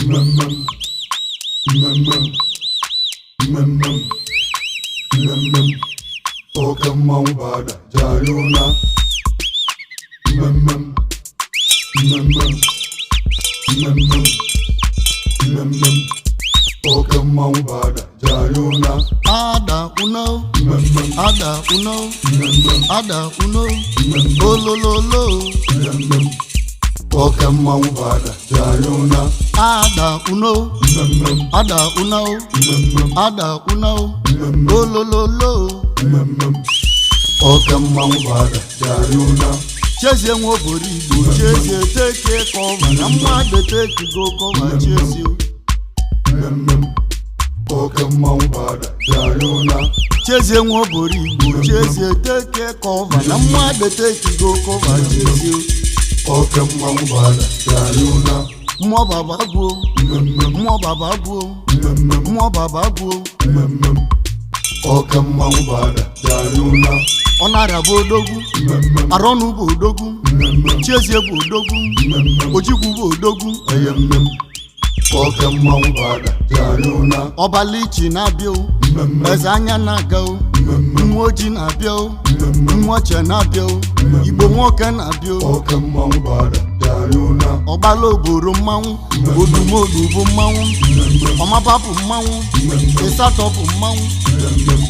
Mmemme, mmemme, mmemme, mmemme. Oke mmanwụ bụ ada jari ụna. Mmemme, mmemme, mmemme, mmemme. Oke mmanwụ bụ ada jari ụna. Ada uno. Mmemme. Ada uno. Mmemme. Ada uno. Mmemme. Olololo. Mmemme. Oke mmanwụ bụ ada jari ụna. Ada uno. Mmemme. Ada uno. Mmemme. Ada uno. Mmemme. Olololo. Mmemme. Oke mmanwụ bụ ada jari ụna. Chezie nwa oboro igbo, chezie teke kọva na mmadụ tekigo kọva chezie. Mmemme. Oke mmanwụ bụ ada jari ụna. Chezie nwa oboro igbo, chezie teke kọva na mmadụ tekigo kọva chezie. Oke mmanwụ bụ ada jari ụna. Mmụọ baba gwuo. Mmemme. Mmụọ baba gwuo. Mmemme. Mmụọ baba gwuo. Mmemme. Oke mmanwụ bụ ada jari ụna. Ọ nara bụ odogwu. Mmemme. Arọnụ bụ odogwu. Mmemme. Chezie bụ odogwu. Mmemme. Ojikwu bụ odogwu. Eye mmemme. Oke mmanwụ bụ ada jari ụna. Ọbalichi na-abịa o. Mmemme. Eze anya na-aga o. Mmemme. Nwa ojii na-abịa o. Mmemme. Nwa ọcha na-abịa o. Igbo nwoke na-abịa o. Oke mmanwụ bụ ada jari ụna. Ọgbala oboro mmanwụ. Odumodu bụ mmanwụ. Mmemme. Ọmaba bụ mmanwụ. Mmemme. Ịsatọ bụ mmanwụ. Mmemme.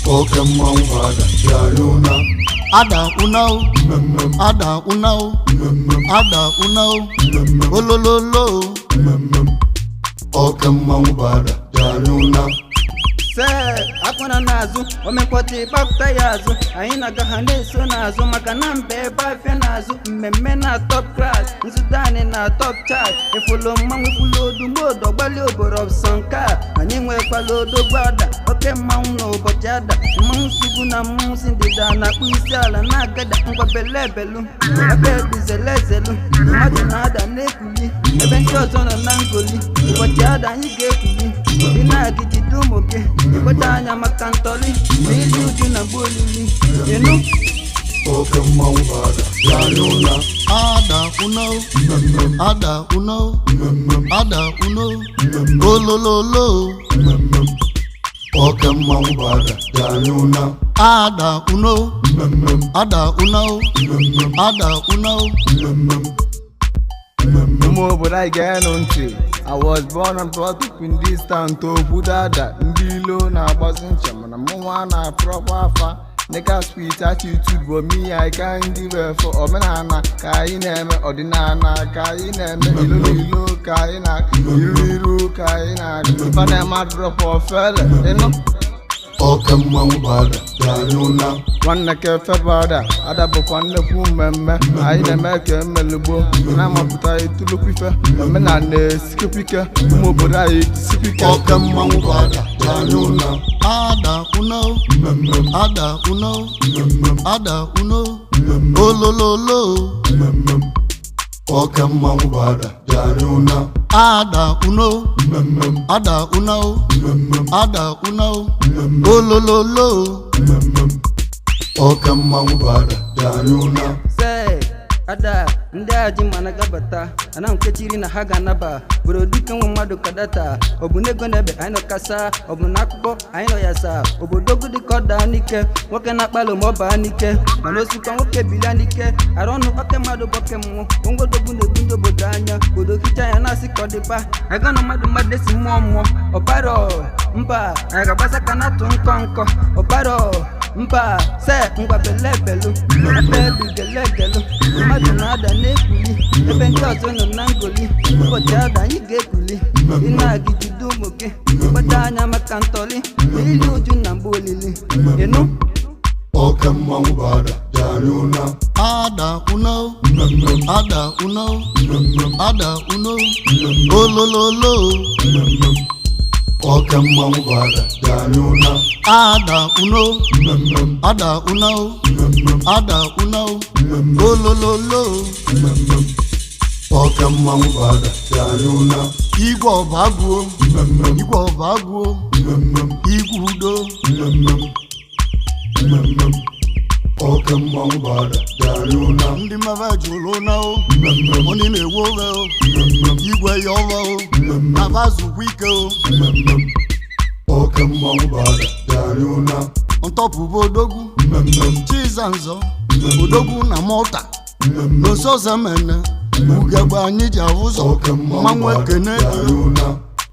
Oke mmanwụ bụ ada jari ụna. Ada una o. Mmemme. Ada una o. Mmemme. Ada una o. Mmemme. Olololo o. Mmemme. Oke mmanwụ bụ ada jari ụna. Se akwụna n'azụ omekwọta ịgbapụta ya azụ, anyị na-aga ha na-eso n'azụ maka na mba ebe afịa n'azụ mmemme na top class, nzute anyị na top chat. Ifulu mmanwụ, ifulu odumodu, ọgbali oboro ọsọ nke a anyị nwekwala odogwu ada, oke mmanwụ na ụbọchị ada mmanwụ sugwu na mmanwụ si ndịda na-akpụ isi ala na-agada ngwa belebelu ebe ebizelezelu mmadụ na-ada na-ekuli ebe ndị ọzọ nọ na ngoli. Ụbọchị ada anyị ga-ekuli dị na-agịjide ụmụ gị ịkpọcha anya maka ntọli na ili uju na mgbe olili ịnụ. Oke mmanwụ bụ ada jari ụna. Ada una o. Mmemme. Ada una o. Mmemme. Ada una o. Mmemme. Olololo o. Mmemme. Oke mmanwụ bụ ada jari ụna. Ada una o. Mmemme. Ada una o. Mmemme. Ada una o. Mmemme. Mmemme. Ụmụ obodo anyị, ga-enu ntị. I was born and brought up in this town. Tokwudo ada ndị ilo na-agbazi ncha, mana mụnwa na-apụrọkwa afa. Niggas with attitude, but me, I can't give a for. Omenala ka anyị na-eme, ọdịnala ka anyị na-eme, ilo n'ilo ka anyị na iru iru ka anyị na-aga. Ife na-eme adịrọpụ ofele ịnụ. Oke mmanwụ bụ ada jari ụna. Nwanne, ka efebada ada bụkwa nnukwu mmemme anyị na-eme ka emelugbo na-amapụta itulukwu ife omenala na-esikwu ike. Ụmụ obodo anyị, jisikwu ike. Oke mmanwụ bụ ada jari ụna. Ada una o. Mmemme. Ada una o. Mmemme. Ada una o. Mmemme. Olololo o. Mmemme. Oke mmanwụ bụ ada jari ụna. Ada una o. Mmemme. Ada una o. Mmemme. Ada una o. Mmemme. Olololo o. Mmemme. Oke mmanwụ bụ ada jari ụna. Se ada ndị a ji mana gabata ana nkechiri na ha ga-anaba bụrụ dike nwe mmadụ ka data. Ọ bụ n'ego na ebe anyị nọ kasa, ọ bụ n'akụkọ anyị nọ ya saa obodo ogwu dịka ọ daa n'ike nwoke na-akpalụ ma ọ baa n'ike mana osikwa nwoke bilia n'ike arụ ọnụ oke mmadụ bụ oke mmụọ ongodogwu na-egbu ndị obodo anya obodo hicha ya na-asị ka ọ dịba aga na mmadụ mmadụ esi mmụọ mmụọ ọbaro mba anyị ga-agbasa ka na-atụ nkọ nkọ ọbaro mba se ngwa belebelu ebe ebigelegelu mmadụ na-ada na-ekuli ebe ndị ọzọ nọ na ngoli. Ụbọchị ada anyị ga-ekuli ị na-agịjide ụmụ gị kpata anya maka ntọli na ili uju na mgbe olili ịnụ. Oke mmanwụ bụ ada jari ụna. Ada una o. Mmemme. Ada una o. Mmemme. Ada una o. Mmemme. Olololo o. Mmemme. Oke mmanwụ bụ ada jari ụna. Ada una o. Mmemme. Ada una o. Mmemme. Ada una o. Mmemme. Olololo o. Mmemme. Oke mmanwụ bụ ada jari ụna. Igwe ọba agwụ. Mmemme. Igwe ọba agwụ. Mmemme. Igwe udo. Mmemme. Mmemme. Oke mmanwụ bụ ada jari ụna. Ndị mmebe jụrụ na o. Mmemme. Onye na-ewu owe o. Mmemme. Igwe ya ọwa o. Baba zukwa ike o. Mmemme. Oke mmanwụ bara dari ụna. Ntọpụ bụ odogwu. Mmemme. Chizanzọ odogwu na Mọlta. Mmemme. N'osozemene ugegbe anyị ji ahụ ụzọ. Oke mmanwụ Mmanwụ bara ekene dari gị. ụna.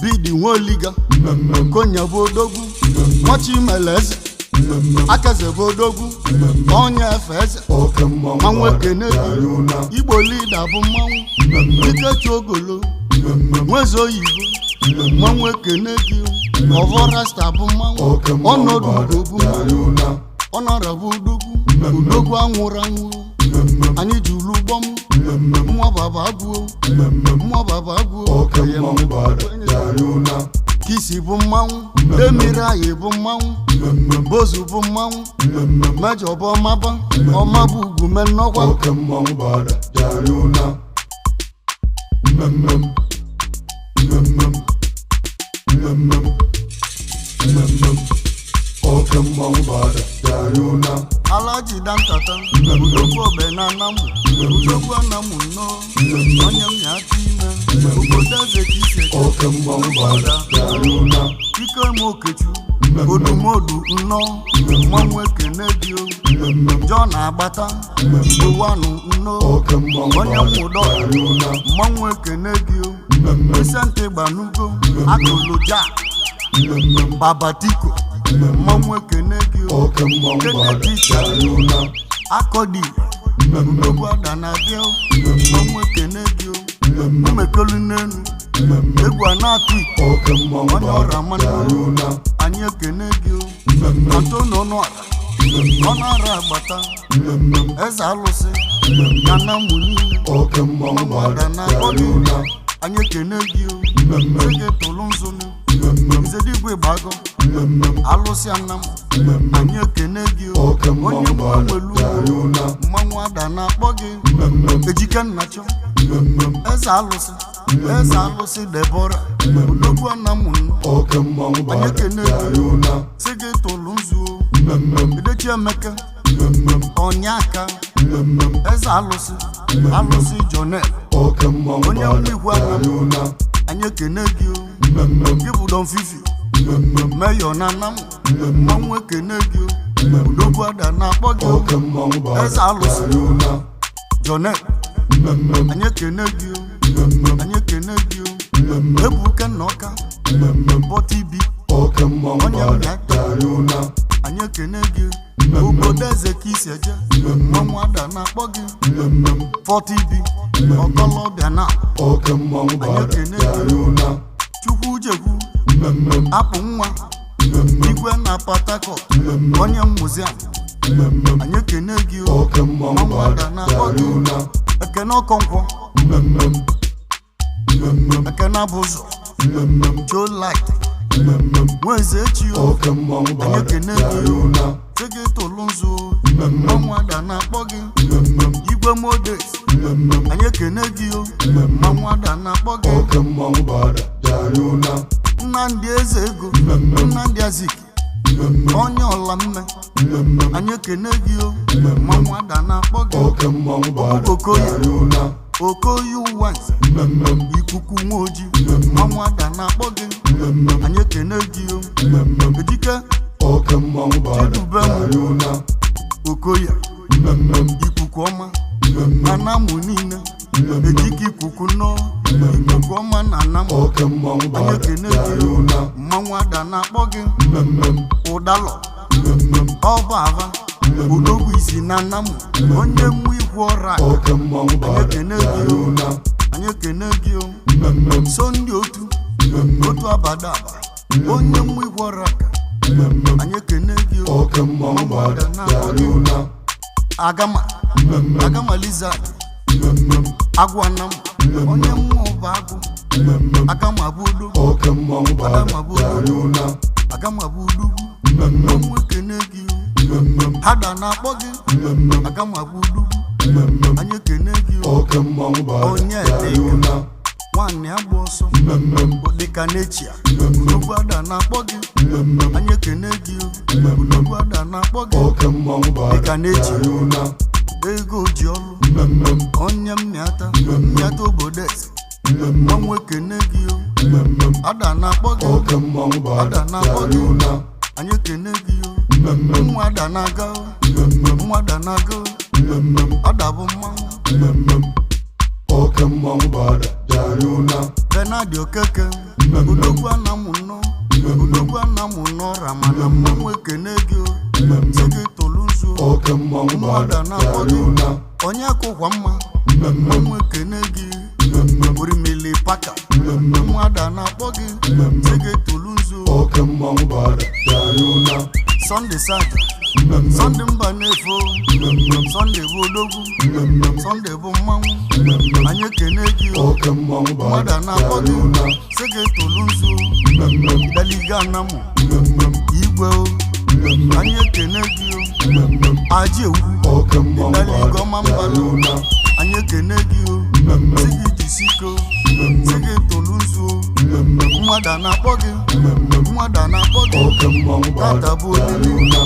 Bidi nwaoliga. Mmemme. Konya bụ odogwu. Nwachimele eze. Mmemme. Akaze bụ odogwu. Onye efe eze. Oke mmanwụ Mmanwụ bara ekene dari gị. ụna. Igbo lida bụ mmanwụ. Mmemme. Ikechi ogolo. Mmemme. Nweze oyibo. Mmanwụ ekene gị. Ọvọ rasta bụ mmanwụ. Oke mmanwụ Ọnọdụ bara ugo bụ dari mmanwụ. ụna. Ọnọrọbụ odogwu. Odogwu anwụrụ anwụ. Mmemme. Anyị juru ụgbọ m. Mmemme. Nwa baba gbuo. Mmemme. Nwa baba gbuo. Oke mmanwụ bara dari ụna. Kisi bụ mmanwụ. Demiri anyị bụ mmanwụ. Mmemme. Bozu bụ mmanwụ. Mmemme. Mejọ bụ ọmaba. Ọmaba ugwu mennọkwa. Oke mmanwụ bara dari ụna. Mmemme. Mmemme. Mmemme. Mmemme. Oke mmanwụ bara dari ụna. Alaji dantata. Odogwu ogbe na anamụ. Odogwu anamụ nnọọ. Onye m na-atụ ime. Obodo eze ka isi eje. Oke mmanwụ bara dari ụna. Ike m Okechu. Odumodu nnọọ. Mmanwụ ekene gị o. Mmemme. Jọn agbata. Igbo wanụ nnọọ. Oke mmanwụ Onye bara nwụdọ. dari ụna. Mmanwụ ekene gị o. Mmemme. Pesentị gbanugo. Akụlụja. Mmemme. Babatiko. Mmanwụ ekene gị o. Oke mmanwụ bara dari ụna. Akọdi. Mmemme. Odogwu ada na-abịa o. Mmanwụ ekene gị o. Mmemme. Mmekolu n'elu. Mmemme. Egwu a na-atụ ite. Oke mmanwụ Onye bara ọra mmanụ. dari ụna. Anyị ekene gị o. Mmemme. Antonio Ọnụara. Ọ na-ara agbata. Mmemme. Eze alụsị. Na namụ niile. Oke mmanwụ bara Ada na-akpọ dari gị. ụna. Anyị ekene gị o. Mmemme. Ege tụlụ nzụnụ. Mmemme. Nzedigwe gbago. Mmemme. Alụsị anam. Mmemme. Anyị ekene gị o. Oke Onye mmanwụ bara nwelu dari ụna. mmanwụ ada na-akpọ gị. Mmemme. Ejike nnachọ. Mmemme. Eze alụsị. Eze alụsị Debora. Odogwu anamụ nnọọ. Oke mmanwụ bara Anyị ekene gị. dari ụna. Sị gị tụlụ nzu o. Mmemme. Edechi Emeka. Mmemme. Ọnyaka. Mmemme. Eze alụsị. Alụsị Jonel. Oke mmanwụ Onye bara nwe igwe aka. dari ụna. Anyị ekene gị o. Mmemme. Gị bụ Don Fifi. Mmemme. Meyọ na anamụ. Mmanwụ ekene gị o. Odogwu ada na-akpọ gị o. Oke mmanwụ bara Eze alụsị. dari ụna. Jonel. Mmemme. Anyị ekene gị o. Mmemme. Anyị ekene gị o. Mmemme. Ebuka Nnọka. Mmemme. Bọtibi. Oke mmanwụ Onye bara mbịa. dari ụna. Anyị ekene gị o. Obodo eze ka isi eje. Mmanwụ ada na-akpọ gị. Mmemme. Fọtibi. Ọkọlọbịa na. Oke mmanwụ bara ekene gị. dari ụna. Chukwu jekwu. Mmemme. Apụ nwa. Mmemme. Igwe na Port Harcourt. Mmemme. Onye muziam. Mmemme. Anyị ekene gị o. Oke mmanwụ Mmanwụ bara ada na-akpọ dari gị. ụna. Ekene Ọkọnkwọ. Mmemme. Mmemme. Ekene Abụzọ. Mmemme. Joe Light. Mmemme. Nweze echi o. Oke mmanwụ Anyị bara ekene gị dari o. ụna. Sị gị tụlụ nzu o. Mmemme. Mmanwụ ada na-akpọ gị. Mmemme. Igwe Modes. Mmemme. Anyị ekene gị o. Mmanwụ ada na-akpọ gị. Oke mmanwụ bara dari ụna. Nnamdị Eze Ego. Mmemme. Nnamdị Azik. Mmemme. Onye ọla mme. Mmemme. Anyị ekene gị o. Mmanwụ ada na-akpọ gị. Oke mmanwụ bara Okoye. dari ụna. Okoye ụwa nze. Mmemme. Ikuku nwa ojii. Mmanwụ ada na-akpọ gị. Mmemme. Anyị ekene gị o. Mmemme. Ejike Oke mmanwụ bara Chidubem. dari ụna. Okoye. Mmemme. Ikuku ọma. Mmemme. Anamụ niile. Ejike ikuku nnọọ. Ikuku ọma na anamụ. Oke mmanwụ Anyị bara ekene gị dari o. ụna. Mmanwụ ada na-akpọ gị. Mmemme. Ụdalọ. Mmemme. Ọba ava. Odogwu isi na anamụ. Onye nwe igwe ọra. Oke mmanwụ bara ekene gị dari o. ụna. Anyị ekene gị o. Mmemme. So ndị otu. Mmemme. Otu abada aba. Onye nwe igwe ọra aka. Mmemme. Anyị ekene gị o. Oke mmanwụ Mmanwụ bara ada na-akpọ dari gị. ụna. Agama. Mmemme. Agama lizard. Mmemme. Agụ anamụ. Onye mmụọ bụ agụ. Mmemme. Agama bụ odogwu. Oke mmanwụ bara Agama bụ odogwu. dari ụna. Agama bụ odogwu. Mmemme. Mmanwụ ekene gị o. Mmemme. Hada na-akpọ gị. Mmemme. Agama bụ odogwu. Mmemme. Anyị ekene gị o. Oke mmanwụ bara Onye dari dịka. ụna. Nwaanyị agba ọsọ. Mmemme. Dịka n'echia. Odogwu ada na-akpọ gị. Mmemme. Anyị ekene gị o. Odogwu ada na-akpọ gị. Oke mmanwụ bara Dịka n'echi. dari ụna. Ego ji ọlụ. Mmemme. Onye mmịata. Mmịata obodo eze. Mmanwụ ekene gị o. Mmemme. Ada na-akpọ gị. Oke mmanwụ bụ ada. Ada na-akpọ gị. Bịara ụna. Anyị ekene gị o. Mmemme. Nwa ada na-aga o. Mmemme. Nwa ada na-aga o. Mmemme. Ada bụ mmanwụ. Mmemme. Oke mmanwụ bụ ada. Bịara ụna. Benadi Okeke. Mmemme. Odogwu anamụ nnọọ. Mmemme. Odogwu anamụ nnọọ ramana. Mmanwụ ekene gị o. Mmemme. Sị gị tolu nzu o. Oke mmanwụ bụ Nwa ada. ada na-akpọ Bịara gị. ụna. Onye akụkwa mma. Mmemme. Mmanwụ ekene gị. Mmemme. Orimili paka. Mmemme. Nwa ada na-akpọ gị. Mmemme. Sị gị tolu nzu o. Oke mmanwụ bụ ada. Bịara ụna. Sunday Saja. Mmemme. Sunday mba na-efo. Mmemme. Sunday bụ odogwu. Mmemme. Sunday bụ mmanwụ. Mmemme. Anyị ekene gị o. Oke mmanwụ bụ Mmadụ ada. na-akpọ Bịara gị. ụna. Sị gị tolu nzu o. Mmemme. Daliga anamụ. Mmemme. Igwe o. Mmemme. Anyị ekene gị o. Mmemme. Aji ewu. Oke mmanwụ bụ Daliga ada. ọma Bịara mbalụ. ụna. Anyị ekene gị o. Mmemme. Sị gị jisi ike o. Mmemme. Sị gị tolu nzu o. Mmemme. Mmadụ na-akpọ gị. Mmemme. Mmadụ na-akpọ gị. Oke mmanwụ bụ ada. Tata bụ Bịara olili. ụna.